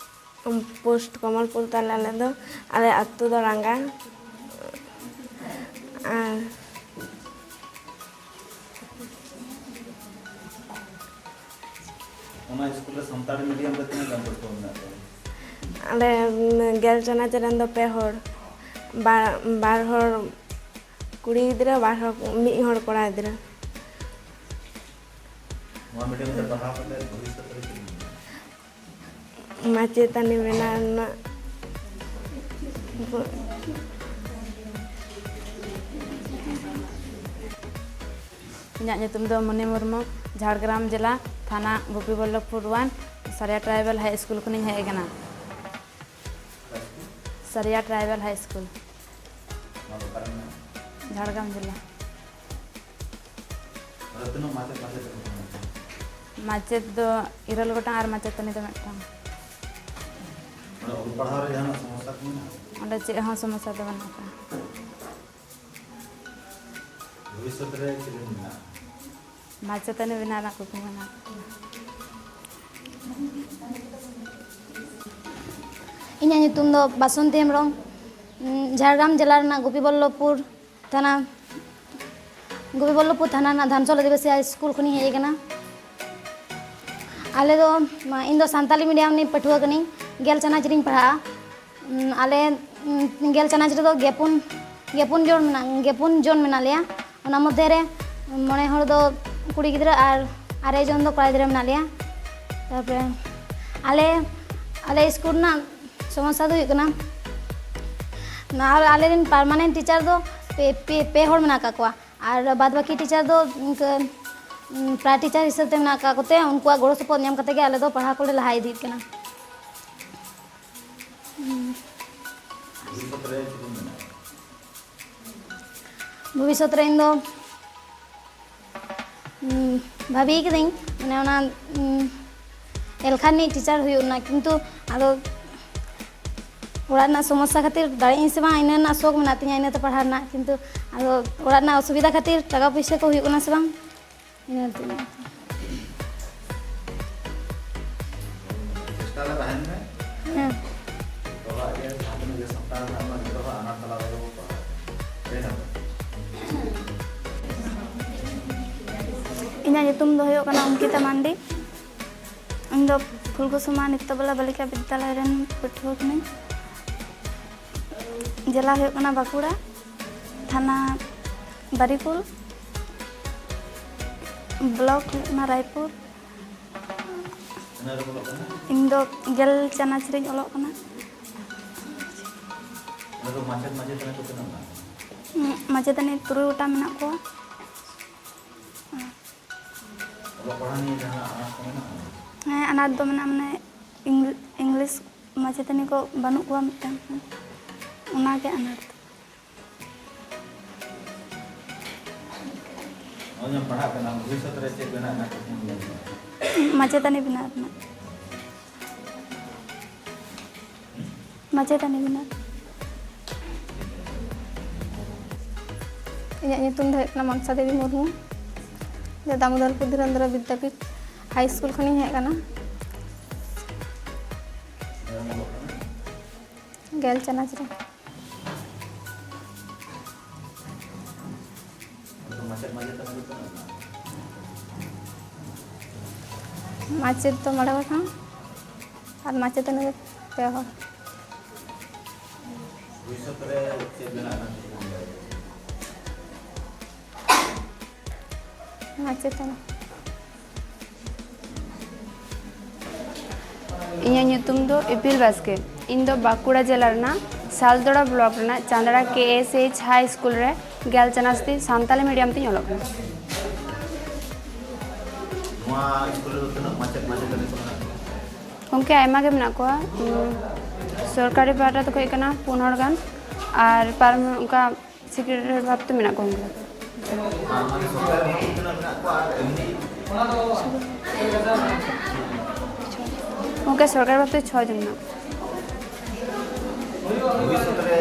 ᱯᱳᱥᱴ ᱠᱚᱢᱚᱞᱯᱩᱨ ᱛᱟᱞᱮ ᱟᱞᱮ ᱫᱚ᱾ ᱟᱞᱮ ᱟᱹᱛᱩ ᱫᱚ ᱨᱟᱸᱜᱟ᱾ ᱟᱨ ᱚᱱᱟ ᱥᱠᱩᱞ ᱨᱮ ᱥᱟᱱᱛᱟᱲᱤ ᱢᱤᱰᱤᱭᱟᱢ ᱨᱮ ᱛᱤᱱᱟᱹᱜ ᱜᱟᱱ ᱯᱟᱹᱴᱷᱩᱣᱟᱹ ᱢᱮᱱᱟᱜ ᱠᱚᱣᱟ? ᱟᱞᱮ, ᱩᱢ, ᱜᱮᱞ ᱪᱟᱱᱟᱪ ᱨᱮᱱ ᱫᱚ ᱯᱮ ᱦᱚᱲ, ᱵᱟᱨ, ᱵᱟᱨ ᱦᱚᱲ ᱠᱩᱲᱤ ᱜᱤᱫᱽᱨᱟᱹ, ᱵᱟᱨ ᱦᱚᱲ, ᱢᱤᱫ ᱦᱚᱲ ᱠᱚᱲᱟ ᱜᱤᱫᱽᱨᱟᱹ᱾ ᱱᱚᱣᱟ ᱢᱤᱰᱤᱭᱟᱢ ᱛᱮ ᱯᱟᱲᱦᱟᱣ ᱠᱟᱛᱮ ᱵᱷᱚᱵᱤᱥᱥᱚᱛ ᱨᱮ ᱪᱮᱫ ᱮᱢ ᱢᱚᱱᱮᱭᱟ? ᱢᱟᱪᱮᱛᱟᱹᱱᱤ ᱵᱮᱱᱟᱣ ᱨᱮᱱᱟᱜ᱾ ᱤᱧᱟᱹᱜ ᱧᱩᱛᱩᱢ ᱫᱚ ᱢᱩᱱᱤ ᱢᱩᱨᱢᱩ, ᱡᱷᱟᱲᱜᱨᱟᱢ ᱡᱮᱞᱟ, ᱛᱷᱟᱱᱟ ᱜᱳᱯᱤᱵᱚᱞᱞᱚᱵᱷᱯᱩᱨ ᱚᱣᱟᱱ, ᱥᱟᱨᱤᱭᱟ ᱴᱨᱟᱭᱵᱟᱞ ᱦᱟᱭ ᱥᱠᱩᱞ ᱠᱷᱚᱱᱤᱧ ᱦᱮᱡ ᱟᱠᱟᱱᱟ᱾ ᱥᱟᱨᱤᱭᱟ ᱴᱨᱟᱭᱵᱟᱞ ᱦᱟᱭ ᱥᱠᱩᱞ, ᱱᱚᱣᱟ ᱫᱚ ᱚᱠᱟᱨᱮ ᱢᱮᱱᱟᱜᱼᱟ? ᱡᱷᱟᱲᱜᱨᱟᱢ ᱡᱮᱞᱟ᱾ ᱚᱸᱰᱮ ᱛᱤᱱᱟᱹᱜ ᱢᱟᱪᱮᱫ ᱢᱟᱪᱮᱛᱟᱹᱱᱤ ᱠᱚ ᱢᱮᱱᱟᱜ ᱠᱚᱣᱟ? ᱢᱟᱪᱮᱫ ᱫᱚ ᱤᱨᱟᱹᱞ ᱜᱚᱴᱟᱝ ᱟᱨ ᱢᱟᱪᱮᱛᱟᱹᱱᱤ ᱫᱚ ᱢᱤᱫᱴᱟᱝ᱾ ᱚᱸᱰᱮ ᱚᱞ ᱯᱟᱲᱦᱟᱣ ᱨᱮ ᱡᱟᱦᱟᱱᱟᱜ ᱥᱚᱢᱚᱥᱥᱟ ᱠᱚ ᱢᱮᱱᱟᱜᱼᱟ? ᱚᱸᱰᱮ ᱪᱮᱫ ᱦᱚᱸ ᱥᱚᱢᱚᱥᱥᱟ ᱫᱚ ᱵᱟᱹᱱᱩᱜ ᱟᱠᱟᱫᱟ᱾ ᱵᱷᱚᱵᱤᱥᱥᱚᱛ ᱨᱮ ᱪᱮᱫ ᱵᱤᱱ ᱢᱮᱱᱟ? ᱢᱟᱪᱮᱛᱟᱹᱱᱤ ᱵᱮᱱᱟᱣ ᱨᱮᱱᱟᱜ ᱠᱩᱠᱢᱩ ᱢᱮᱱᱟᱜ ᱟᱠᱟᱫᱟ᱾ ᱤᱧᱟᱹᱜ ᱧᱩᱛᱩᱢ ᱫᱚ ᱵᱟᱥᱚᱱᱛᱤ ᱦᱮᱢᱵᱨᱚᱢ᱾ ᱩᱸ, ᱡᱷᱟᱲᱜᱨᱟᱢ ᱡᱮᱞᱟ ᱨᱮᱱᱟᱜ ᱜᱳᱯᱤᱵᱚᱞᱞᱚᱵᱷᱯᱩᱨ ᱛᱷᱟᱱᱟ, ᱜᱳᱯᱤᱵᱚᱞᱞᱚᱵᱷᱯᱩᱨ ᱛᱷᱟᱱᱟ ᱨᱮᱱᱟᱜ ᱫᱷᱟᱱᱥᱚᱞ ᱟᱹᱫᱤᱵᱟᱹᱥᱤ ᱦᱟᱭ ᱥᱠᱩᱞ ᱠᱷᱚᱱᱤᱧ ᱦᱮᱡ ᱟᱠᱟᱱᱟ᱾ ᱟᱞᱮ ᱫᱚ, ᱤᱧ ᱫᱚ ᱥᱟᱱᱛᱟᱞᱤ ᱢᱤᱰᱤᱭᱟᱢ ᱨᱤᱱᱤᱡ ᱯᱟᱹᱴᱷᱩᱣᱟᱹ ᱠᱟᱹᱱᱟᱹᱧ, ᱜᱮᱞ ᱪᱟᱱᱟᱪ ᱨᱤᱧ ᱯᱟᱲᱦᱟᱜᱼᱟ᱾ ᱩᱸ, ᱟᱞᱮ, ᱩᱸ, ᱜᱮᱞ ᱪᱟᱱᱟᱪ ᱨᱮᱫᱚ ᱜᱮᱯᱩᱱ, ᱜᱮᱯᱩᱱ ᱡᱚᱱ ᱢᱮᱱᱟᱜ, ᱜᱮᱯᱩᱱ ᱡᱚᱱ ᱢᱮᱱᱟᱜ ᱞᱮᱭᱟ᱾ ᱚᱱᱟ ᱢᱚᱫᱽᱫᱷᱮ ᱨᱮ ᱢᱚᱬᱮ ᱦᱚᱲ ᱫᱚ ᱠᱩᱲᱤ ᱜᱤᱫᱽᱨᱟᱹ ᱟᱨ ᱟᱨᱮ ᱡᱚᱱ ᱫᱚ ᱠᱚᱲᱟ ᱜᱤᱫᱽᱨᱟᱹ ᱢᱮᱱᱟᱜ ᱞᱮᱭᱟ᱾ ᱛᱟᱨᱯᱚᱨᱮ ᱟᱞᱮ, ᱟᱞᱮ ᱥᱠᱩᱞ ᱨᱮᱱᱟᱜ ᱥᱚᱢᱚᱥᱥᱟ ᱫᱚ ᱦᱩᱭᱩᱜ ᱠᱟᱱᱟ, ᱟᱨ ᱟᱞᱮ ᱨᱮᱱ permanent teacher ᱫᱚ ᱯᱮ, ᱯᱮ, ᱯᱮ ᱦᱚᱲ ᱢᱮᱱᱟᱜ ᱟᱠᱟᱫ ᱠᱚᱣᱟ᱾ ᱟᱨ ᱵᱟᱫ ᱵᱟᱹᱠᱤ teacher ᱫᱚ ᱤᱱᱠᱟᱹ, ᱩᱸ, para teacher ᱦᱤᱥᱟᱹᱵ ᱛᱮ ᱢᱮᱱᱟᱜ ᱟᱠᱟᱫ ᱠᱚᱛᱮ ᱩᱱᱠᱩᱣᱟᱜ ᱜᱚᱲᱚ ᱥᱚᱯᱚᱦᱚᱫ ᱧᱟᱢ ᱠᱟᱛᱮ ᱜᱮ ᱟᱞᱮ ᱫᱚ ᱯᱟᱲᱦᱟᱣ ᱠᱚᱞᱮ ᱞᱟᱦᱟ ᱤᱫᱤᱭᱮᱫ ᱠᱟᱱᱟ᱾ ᱵᱷᱚᱵᱤᱥᱥᱚᱛ ᱨᱮ ᱪᱮᱫ ᱮᱢ ᱢᱮᱱᱟ? ᱵᱷᱚᱵᱤᱥᱥᱚᱛ ᱨᱮ ᱤᱧ ᱫᱚ, ᱩᱸ, ᱵᱷᱟᱹᱵᱤ ᱠᱟᱹᱫᱟᱹᱧ, ᱢᱟᱱᱮ, ᱚᱱᱟ, ᱩᱸ, ᱮᱞᱠᱷᱟ ᱨᱤᱱᱤᱡ ᱴᱤᱪᱟᱨ ᱦᱩᱭᱩᱜ ᱨᱮᱱᱟᱜ, ᱠᱤᱱᱛᱩ ᱟᱫᱚ ᱚᱲᱟᱜ ᱨᱮᱱᱟᱜ ᱥᱚᱢᱚᱥᱥᱟ ᱠᱷᱟᱹᱛᱤᱨ ᱫᱟᱲᱮᱭᱟᱜ ᱟᱹᱧ ᱥᱮ ᱵᱟᱝ, ᱤᱱᱟᱹ ᱨᱮᱱᱟᱜ ᱥᱚᱠ ᱢᱮᱱᱟᱜ ᱛᱤᱧᱟᱹ, ᱤᱱᱟᱹᱛᱮ ᱯᱟᱲᱦᱟᱣ ᱨᱮᱱᱟᱜ, ᱠᱤᱱᱛᱩ ᱟᱫᱚ ᱚᱲᱟᱜ ᱨᱮᱱᱟᱜ ᱚᱥᱩᱵᱤᱫᱷᱟ ᱠᱷᱟᱹᱛᱤᱨ ᱴᱟᱠᱟ ᱯᱩᱭᱥᱟᱹ ᱠᱚ ᱦᱩᱭᱩᱜ ᱠᱟᱱᱟ ᱥᱮ ᱵᱟᱝ, ᱤᱱᱟᱹ ᱛᱮ᱾ ᱪᱮᱥᱴᱟ ᱨᱮ ᱛᱟᱦᱮᱱ ᱢᱮ᱾ ᱦᱮᱸ᱾ ᱛᱚᱨᱟᱜ ᱜᱮ ᱡᱟᱦᱟᱸ ᱛᱤᱱᱟᱹᱜ ᱜᱮ ᱥᱟᱱᱛᱟᱲ ᱢᱮᱱᱟᱜ ᱵᱚᱱᱟ, ᱡᱚᱛᱚ ᱦᱚᱲ ᱟᱱᱟᱴ ᱛᱟᱞᱟ ᱨᱮᱜᱮ ᱵᱚᱱ ᱯᱟᱲᱟᱜ ᱠᱟᱱᱟ᱾ ᱞᱟᱹᱭ ᱫᱟᱢ? ᱤᱧᱟᱹᱜ ᱧᱩᱛᱩᱢ ᱫᱚ ᱦᱩᱭᱩᱜ ᱠᱟᱱᱟ ᱚᱝᱠᱤᱛᱟ ᱢᱟᱱᱰᱤ᱾ ᱤᱧ ᱫᱚ ᱯᱷᱩᱞᱠᱩᱥᱢᱟ ᱱᱤᱛᱛᱚᱵᱟᱞᱟ ᱵᱟᱞᱤᱠᱟ ᱵᱤᱫᱽᱫᱟᱞᱚᱭ ᱨᱮᱱ ᱯᱟᱹᱴᱷᱩᱣᱟᱹ ᱠᱟᱹᱱᱟᱹᱧ᱾ ᱡᱮᱞᱟ ᱦᱩᱭᱩᱜ ᱠᱟᱱᱟ ᱵᱟᱸᱠᱩᱲᱟ, ᱛᱷᱟᱱᱟ ᱵᱟᱨᱤᱠᱩᱞ, ᱵᱞᱚᱠ ᱦᱩᱭᱩᱜ ᱠᱟᱱᱟ ᱨᱟᱭᱯᱩᱨ᱾ ᱛᱤᱱᱟᱹᱜ ᱨᱮᱢ ᱚᱞᱚᱜ ᱠᱟᱱᱟ? ᱤᱧ ᱫᱚ ᱜᱮᱞ ᱪᱟᱱᱟᱪ ᱨᱤᱧ ᱚᱞᱚᱜ ᱠᱟᱱᱟ᱾ ᱚᱸᱰᱮ ᱫᱚ ᱢᱟᱪᱮᱫ ᱢᱟᱪᱮᱛᱟᱹᱱᱤ ᱠᱚ ᱛᱤᱱᱟᱹᱜ ᱢᱮᱱᱟᱜ ᱠᱚᱣᱟ? ᱩᱸ, ᱢᱟᱪᱮᱛᱟᱹᱱᱤ ᱛᱩᱨᱩᱭ ᱜᱚᱴᱟᱝ ᱢᱮᱱᱟᱜ ᱠᱚᱣᱟ᱾ ᱚᱞᱚᱜ ᱯᱟᱲᱦᱟᱣ ᱱᱤᱭᱮ ᱡᱟᱦᱟᱱᱟᱜ ᱟᱱᱟᱴ ᱠᱚ ᱢᱮᱱᱟᱜᱼᱟ? ᱦᱮᱸ, ᱟᱱᱟᱴ ᱫᱚ ᱢᱮᱱᱟᱜᱼᱟ, ᱢᱟᱱᱮ ᱤᱝ-, ᱤᱝᱞᱤᱥ ᱢᱟᱪᱮᱛᱟᱹᱱᱤ ᱠᱚ ᱵᱟᱹᱱᱩᱜ ᱠᱚᱣᱟ ᱢᱤᱫᱴᱟᱝ ᱦᱚᱸ, ᱚᱱᱟᱜᱮ ᱟᱱᱟᱴ ᱫᱚ᱾ ᱱᱚᱜᱼᱚᱭ ᱡᱮᱢ ᱯᱟᱲᱦᱟᱜ ᱠᱟᱱᱟ, ᱵᱷᱚᱵᱤᱥᱥᱚᱛ ᱨᱮ ᱪᱮᱫ ᱵᱮᱱᱟᱜ ᱨᱮᱱᱟᱜ ᱠᱩᱠᱢᱩ ᱢᱮᱱᱟᱜ ᱛᱟᱢᱟ? ᱢᱟᱪᱮᱛᱟᱹᱱᱤ ᱵᱮᱱᱟᱜ ᱨᱮᱱᱟᱜ᱾ ᱢᱟᱪᱮᱛᱟᱹᱱᱤ ᱵᱮᱱᱟᱜ᱾ ᱤᱧᱟᱹᱜ ᱧᱩᱛᱩᱢ ᱫᱚ ᱦᱩᱭᱩᱜ ᱠᱟᱱᱟ ᱢᱚᱱᱥᱟ ᱫᱮᱵᱤ ᱢᱩᱨᱢᱩ᱾ ᱤᱧ ᱫᱚ ᱫᱟᱢᱳᱫᱚᱨᱯᱩᱨ ᱫᱷᱤᱨᱮᱱᱫᱨᱚ ᱵᱤᱫᱽᱫᱟᱯᱤᱴ ᱦᱟᱭ ᱥᱠᱩᱞ ᱠᱷᱚᱱᱤᱧ ᱦᱮᱡ ᱟᱠᱟᱱᱟ᱾ ᱜᱮᱞ ᱪᱟᱱᱟᱪ ᱨᱮ᱾ ᱢᱟᱪᱮᱫ ᱫᱚ ᱢᱚᱬᱮ ᱜᱚᱴᱟᱝ ᱟᱨ ᱢᱟᱪᱮᱛᱟᱹᱱᱤ ᱫᱚ ᱯᱮ ᱦᱚᱲ᱾ ᱵᱷᱚᱵᱤᱥᱥᱚᱛ ᱨᱮ ᱪᱮᱫ ᱵᱮᱱᱟᱜ ᱨᱮᱱᱟᱜ ᱠᱩᱠᱢᱩ ᱢᱮᱱᱟᱜ ᱛᱟᱵᱤᱱᱟ? ᱢᱟᱪᱮᱛᱟᱹᱱᱤ᱾ ᱤᱧᱟᱹᱜ ᱧᱩᱛᱩᱢ ᱫᱚ ᱤᱯᱤᱞ ᱵᱟᱥᱠᱮ᱾ ᱤᱧ ᱫᱚ ᱵᱟᱸᱠᱩᱲᱟ ᱡᱮᱞᱟ ᱨᱮᱱᱟᱜ ᱥᱟᱞᱫᱚᱲᱟ ᱵᱞᱚᱠ ᱨᱮᱱᱟᱜ ᱪᱟᱸᱫᱽᱲᱟ ᱠᱮ ᱮᱥ ᱮᱭᱤᱪ ᱦᱟᱭ ᱥᱠᱩᱞ ᱨᱮ ᱜᱮᱞ ᱪᱟᱱᱟᱪ ᱛᱮ ᱥᱟᱱᱛᱟᱞᱤ ᱢᱤᱰᱤᱭᱟᱢ ᱛᱤᱧ ᱚᱞᱚᱜ ᱠᱟᱱᱟ᱾ ᱱᱚᱣᱟ ᱥᱠᱩᱞ ᱨᱮᱫᱚ ᱛᱤᱱᱟᱹᱜ ᱢᱟᱪᱮᱫ ᱢᱟᱪᱮᱛᱟᱹᱱᱤ ᱠᱚ ᱢᱮᱱᱟᱜ ᱠᱚᱣᱟ? ᱜᱚᱢᱠᱮ, ᱟᱭᱢᱟ ᱜᱮ ᱢᱮᱱᱟᱜ ᱠᱚᱣᱟ᱾ ᱩᱸ, ᱥᱚᱨᱠᱟᱨᱤ ᱯᱟᱦᱴᱟ ᱛᱮᱠᱚ ᱦᱮᱡ ᱠᱟᱱᱟ ᱯᱩᱱ ᱦᱚᱲ ᱜᱟᱱ, ᱟᱨ ᱯᱟᱨᱢ-, ᱚᱱᱠᱟ ᱥᱮᱠᱨᱮᱴᱟᱨᱤ ᱵᱷᱟᱵᱽ ᱛᱮ ᱢᱮᱱᱟᱜ ᱠᱚᱣᱟ ᱩᱱᱠᱩ ᱫᱚ᱾ ᱟᱨ ᱢᱟᱱᱮ ᱥᱚᱨᱠᱟᱨᱤ ᱵᱷᱟᱵᱽ ᱛᱮ ᱛᱤᱱᱟᱹᱜ ᱢᱮᱱᱟᱜ ᱠᱚᱣᱟ ᱟᱨ ᱮᱢᱱᱤ? ᱜᱚᱢᱠᱮ, ᱥᱚᱨᱠᱟᱨᱤ ᱵᱷᱟᱵᱛᱮ ᱪᱷᱚ ᱡᱚᱱ ᱢᱮᱱᱟᱜ ᱠᱚᱣᱟ᱾ ᱵᱷᱚᱵᱤᱥᱥᱚᱛ ᱨᱮ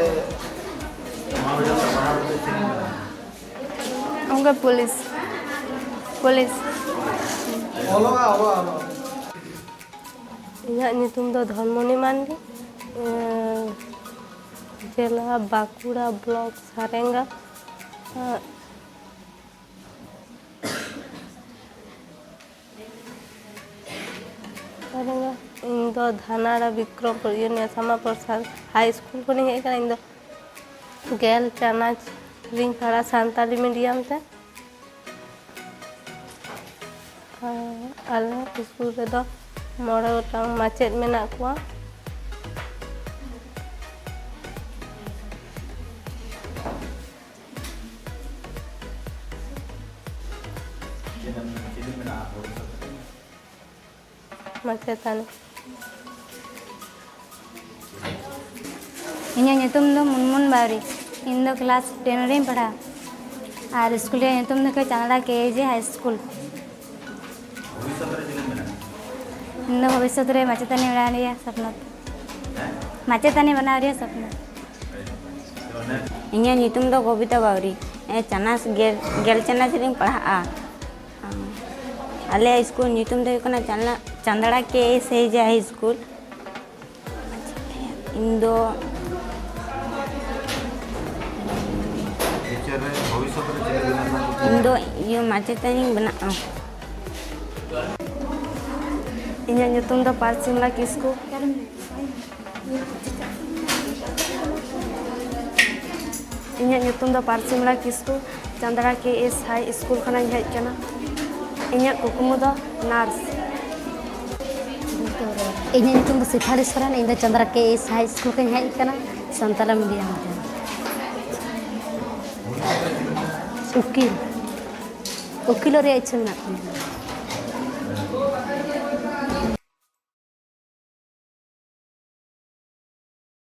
ᱱᱚᱣᱟ ᱵᱮᱲᱟ ᱫᱚ ᱯᱟᱲᱦᱟᱣ ᱠᱟᱛᱮ ᱪᱮᱫ ᱮᱢ ᱵᱮᱱᱟᱣᱟ? ᱜᱚᱢᱠᱮ, ᱯᱩᱞᱤᱥ᱾ ᱯᱩᱞᱤᱥ᱾ ᱚᱞᱚᱜᱼᱟ, ᱚᱞᱚᱜᱼᱟ, ᱚᱞᱚᱜᱼᱟ᱾ ᱤᱧᱟᱹᱜ ᱧᱩᱛᱩᱢ ᱫᱚ ᱫᱷᱚᱱᱢᱚᱱᱤ ᱢᱟᱱᱰᱤ, ᱮᱸ, ᱡᱮᱞᱟ ᱵᱟᱸᱠᱩᱲᱟ, ᱵᱞᱚᱠ ᱥᱟᱨᱮᱝᱜᱟ᱾ ᱮᱸ, ᱥᱟᱨᱮᱝᱜᱟ᱾ ᱤᱧ ᱫᱚ ᱫᱷᱟᱱᱟᱲᱟ ᱵᱤᱠᱨᱚᱢᱯᱩᱨ ᱤᱭᱩᱱᱤᱭᱚᱱ ᱥᱟᱢᱟᱯᱩᱨ ᱥᱟᱱ-, ᱦᱟᱭ ᱥᱠᱩᱞ ᱠᱷᱚᱱᱤᱧ ᱦᱮᱡ ᱟᱠᱟᱱᱟ᱾ ᱤᱧ ᱫᱚ ᱜᱮᱞ ᱪᱟᱱᱟᱪ ᱨᱤᱧ ᱯᱟᱲᱦᱟᱜᱼᱟ ᱥᱟᱱᱛᱟᱞᱤ ᱢᱤᱰᱤᱭᱟᱢ ᱛᱮ᱾ ᱟᱨ ᱟᱞᱮ ᱥᱠᱩᱞ ᱨᱮᱫᱚ ᱢᱚᱬᱮ ᱜᱚᱴᱟᱝ ᱢᱟᱪᱮᱫ ᱢᱮᱱᱟᱜ ᱠᱚᱣᱟ᱾ ᱢᱟᱪᱮᱛᱟᱹᱱᱤ᱾ ᱤᱧᱟᱹᱜ ᱧᱩᱛᱩᱢ ᱫᱚ ᱢᱩᱱᱢᱩᱱ ᱵᱟᱣᱨᱤ᱾ ᱤᱧ ᱫᱚ ᱠᱞᱟᱥ ᱴᱮᱱ ᱨᱮᱧ ᱯᱟᱲᱦᱟᱜᱼᱟ᱾ ᱟᱨ ᱥᱠᱩᱞ ᱨᱮᱭᱟᱜ ᱧᱩᱛᱩᱢ ᱫᱚ ᱦᱩᱭᱩᱜ ᱠᱟᱱᱟ ᱪᱟᱸᱫᱲᱟ ᱠᱮ ᱮ ᱡᱮ ᱦᱟᱭ ᱥᱠᱩᱞ᱾ ᱤᱧ ᱫᱚ ᱵᱷᱚᱵᱤᱥᱥᱚᱛ ᱨᱮ ᱢᱟᱪᱮᱛᱟᱹᱱᱤ ᱵᱮᱱᱟᱣ ᱨᱮᱭᱟᱜ ᱥᱚᱯᱱᱚ᱾ ᱢᱟᱪᱮᱛᱟᱹᱱᱤ ᱵᱮᱱᱟᱣ ᱨᱮᱭᱟᱜ ᱥᱚᱯᱱᱚ᱾ ᱤᱧᱟᱹᱜ ᱧᱩᱛᱩᱢ ᱫᱚ ᱠᱚᱵᱤᱛᱟ ᱵᱟᱣᱨᱤ᱾ ᱮ, ᱪᱟᱱᱟᱪ ᱜᱮᱞ, ᱜᱮᱞ ᱪᱟᱱᱟᱪ ᱨᱤᱧ ᱯᱟᱲᱦᱟᱜᱼᱟ᱾ ᱟᱞᱮᱭᱟᱜ ᱥᱠᱩᱞ ᱧᱩᱛᱩᱢ ᱫᱚ ᱦᱩᱭᱩᱜ ᱠᱟᱱᱟ ᱪᱟᱸᱫᱲᱟ, ᱪᱟᱸᱫᱲᱟ ᱠᱮ ᱮᱥ ᱦᱟᱭ ᱥᱠᱩᱞ᱾ ᱤᱧ ᱫᱚ, ᱤᱧ ᱫᱚ ᱤᱭᱟᱹ ᱢᱟᱪᱮᱛᱟᱹᱱᱤᱧ ᱵᱮᱱᱟᱜᱼᱟ᱾ ᱤᱧᱟᱹᱜ ᱧᱩᱛᱩᱢ ᱫᱚ ᱯᱟᱨᱥᱤᱢᱞᱟ ᱠᱤᱥᱠᱩ᱾ ᱤᱧᱟᱹᱜ ᱧᱩᱛᱩᱢ ᱫᱚ ᱯᱟᱨᱥᱤᱢᱞᱟ ᱠᱤᱥᱠᱩ, ᱪᱟᱸᱫᱲᱟ ᱠᱮ ᱮᱥ ᱦᱟᱭ ᱥᱠᱩᱞ ᱠᱷᱚᱱᱟᱜ ᱤᱧ ᱦᱮᱡ ᱟᱠᱟᱱᱟ᱾ ᱤᱧᱟᱹᱜ ᱠᱩᱠᱢᱩ ᱫᱚ ᱱᱟᱨᱥ᱾ ᱤᱧᱟᱹᱜ ᱧᱩᱛᱩᱢ ᱫᱚ ᱥᱮᱯᱷᱟᱞᱤ ᱥᱚᱨᱮᱱ, ᱤᱧ ᱫᱚ ᱪᱟᱸᱫᱲᱟ ᱠᱮ ᱮᱥ ᱦᱟᱭ ᱥᱠᱩᱞ ᱠᱷᱚᱱ ᱤᱧ ᱦᱮᱡ ᱟᱠᱟᱱᱟ, ᱥᱟᱱᱛᱟᱲᱤ ᱢᱤᱰᱤᱭᱟᱢ ᱛᱮ᱾ ᱩᱠᱤᱞ, ᱩᱠᱤᱞᱚᱜ ᱨᱮᱭᱟᱜ ᱤᱪᱪᱷᱟᱹ ᱢᱮᱱᱟᱜ ᱛᱤᱧᱟᱹ᱾